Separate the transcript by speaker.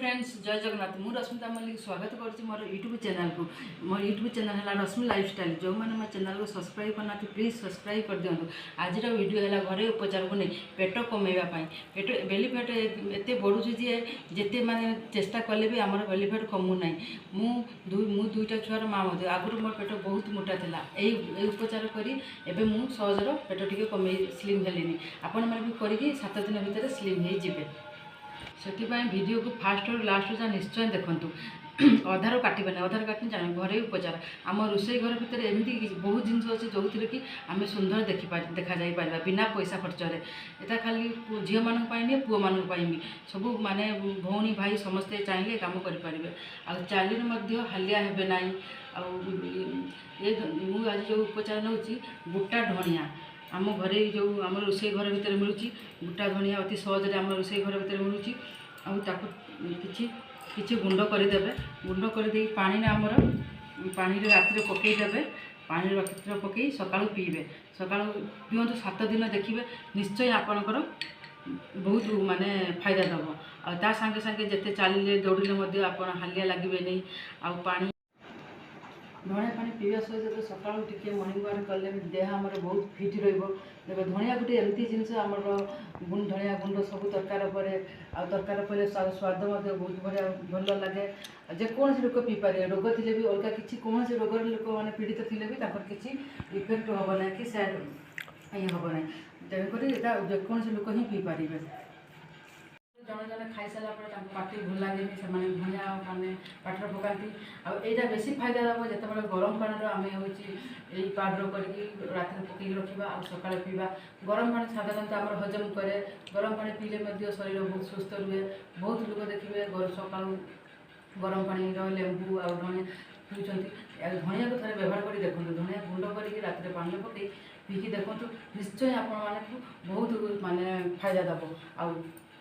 Speaker 1: Friends, ଜୟ ଜଗନ୍ନାଥ। ମୁଁ ରଶ୍ମିତା ମଲ୍ଲିକ ସ୍ୱାଗତ କରୁଛି ମୋର ୟୁଟ୍ୟୁବ୍ ଚ୍ୟାନେଲକୁ। ମୋର ୟୁଟ୍ୟୁବ୍ ଚ୍ୟାନେଲ୍ ହେଲା ରଶ୍ମି ଲାଇଫଷ୍ଟାଇଲ୍। ଯେଉଁମାନେ ମୋ ଚ୍ୟାନେଲକୁ ସବସ୍କ୍ରାଇବ୍ କରିନାହାନ୍ତି, ପ୍ଲିଜ୍ ସବସ୍କ୍ରାଇବ୍ କରିଦିଅନ୍ତୁ। ଆଜିର ଭିଡ଼ିଓ ହେଲା ଘରୋଇ ଉପଚାରକୁ ନେଇ ପେଟ କମେଇବା ପାଇଁ। ପେଟ, ବେଲି ଫ୍ୟାଟ୍ ଏତେ ବଢ଼ୁଛି ଯେ ଯେତେ ମାନେ ଚେଷ୍ଟା କଲେ ବି ଆମର ବେଲି ଫ୍ୟାଟ୍ କମୁନାହିଁ। ମୁଁ ଦୁଇଟା ଛୁଆର ମା ମଧ୍ୟ। ଆଗରୁ ମୋର ପେଟ ବହୁତ ମୋଟା ଥିଲା। ଏଇ ଏଇ ଉପଚାର କରି ଏବେ ମୁଁ ସହଜର ପେଟ ଟିକେ କମେଇ ସ୍ଲିମ୍ ହେଲିନି। ଆପଣମାନେ ବି କରିକି 7 ଦିନ ଭିତରେ ସ୍ଲିମ୍ ହେଇଯିବେ। ସେଥିପାଇଁ ଭିଡ଼ିଓକୁ ଫାଷ୍ଟରୁ ଲାଷ୍ଟ ଯାଏଁ ନିଶ୍ଚୟ ଦେଖନ୍ତୁ, ଅଧାରୁ କାଟିବେନି। ଅଧାରୁ କାଟିଲେ ଜାଣିବେ। ଘରୋଇ ଉପଚାର, ଆମ ରୋଷେଇ ଘର ଭିତରେ ଏମିତି ବହୁତ ଜିନିଷ ଅଛି, ଯେଉଁଥିରେ କି ଆମେ ସୁନ୍ଦର ଦେଖାଯାଇପାରିବା ବିନା ପଇସା ଖର୍ଚ୍ଚରେ। ଏଟା ଖାଲି ଝିଅମାନଙ୍କ ପାଇଁ ନୁହେଁ, ପୁଅମାନଙ୍କ ପାଇଁ ବି। ସବୁ ମାନେ ଭଉଣୀ, ଭାଇ ସମସ୍ତେ ଚାହିଁଲେ କାମ କରିପାରିବେ। ଆଉ ଚାଲିଲେ ମଧ୍ୟ ହାଲିଆ ହେବେ ନାହିଁ। ଆଉ ଏ ମୁଁ ଆଜି ଯେଉଁ ଉପଚାର ନେଉଛି, ଗୋଟା ଧଣିଆ, ଆମ ଘରେ ଯେଉଁ ଆମ ରୋଷେଇ ଘର ଭିତରେ ମିଳୁଛି ଗୋଟା ଧଣିଆ, ଅତି ସହଜରେ ଆମ ରୋଷେଇ ଘର ଭିତରେ ମିଳୁଛି। ଆଉ ତାକୁ କିଛି କିଛି ଗୁଣ୍ଡ କରିଦେବେ। ଗୁଣ୍ଡ କରିଦେଇ ପାଣିରେ, ଆମର ପାଣିରେ ରାତିରେ ପକାଇଦେବେ। ପାଣିରେ ରାତିରେ ପକାଇ ସକାଳୁ ପିଇବେ। ସକାଳୁ ପିଅନ୍ତୁ, 7 ଦିନ ଦେଖିବେ, ନିଶ୍ଚୟ ଆପଣଙ୍କର ବହୁତ ମାନେ ଫାଇଦା ଦେବ। ଆଉ ତା ସାଙ୍ଗେ ସାଙ୍ଗେ ଯେତେ ଚାଲିଲେ, ଦୌଡ଼ିଲେ ମଧ୍ୟ ଆପଣ ହାଲିଆ ଲାଗିବେନି। ଆଉ ପାଣି, ଧଣିଆ ପାଣି ପିଇବା ସହିତ ସକାଳୁ ଟିକେ ମର୍ଣ୍ଣିଂ ୱାକ୍ କଲେ ଦେହ ଆମର ବହୁତ ଫିଟ୍ ରହିବ। ଦେଖ, ଧଣିଆ ଗୋଟେ ଏମିତି ଜିନିଷ, ଆମର ଧଣିଆ ଗୁଣ୍ଡ ସବୁ ତରକାରୀ ଉପରେ, ଆଉ ତରକାରୀ ପରେ ସ୍ୱାଦ ମଧ୍ୟ ବହୁତ ବଢ଼ିଆ ଭଲ ଲାଗେ। ଆଉ ଯେକୌଣସି ଲୋକ ପିଇପାରିବେ। ରୋଗ ଥିଲେ ବି, ଅଲଗା କିଛି କୌଣସି ରୋଗର ଲୋକମାନେ ପୀଡ଼ିତ ଥିଲେ ବି ତାଙ୍କର କିଛି ଇଫେକ୍ଟ ହେବ ନାହିଁ କି ସାଇଡ଼ ଇଏ ହେବ ନାହିଁ। ତେଣୁକରି ଏଇଟା ଯେକୌଣସି ଲୋକ ହିଁ ପିଇପାରିବେ। ଜଣେ ଜଣେ ଖାଇସାରିଲା ପରେ ତାଙ୍କୁ ପାଟି ଭଲ ଲାଗେନି, ସେମାନେ ଧଣିଆ ମାନେ ପାଟିରେ ପକାନ୍ତି। ଆଉ ଏଇଟା ବେଶୀ ଫାଇଦା ଦେବ ଯେତେବେଳେ ଗରମ ପାଣିର ଆମେ ହେଉଛି ଏଇ ପାଉଡ଼ର କରିକି ରାତିରେ ପକାଇକି ରଖିବା ଆଉ ସକାଳେ ପିଇବା। ଗରମ ପାଣି ସାଧାରଣତଃ ଆମର ହଜମ କରେ। ଗରମ ପାଣି ପିଇଲେ ମଧ୍ୟ ଶରୀର ବହୁତ ସୁସ୍ଥ ରୁହେ। ବହୁତ ଲୋକ ଦେଖିବେ ସକାଳୁ ଗରମ ପାଣିର ଲେମ୍ବୁ ଆଉ ଧଣିଆ ପିଉଛନ୍ତି। ଆଉ ଧଣିଆକୁ ଥରେ ବ୍ୟବହାର କରି ଦେଖନ୍ତୁ। ଧଣିଆ ଗୁଣ୍ଡ କରିକି ରାତିରେ ପାଣିରେ ପକାଇ ପିଇକି ଦେଖନ୍ତୁ, ନିଶ୍ଚୟ ଆପଣମାନଙ୍କୁ ବହୁତ ମାନେ ଫାଇଦା ଦେବ। ଆଉ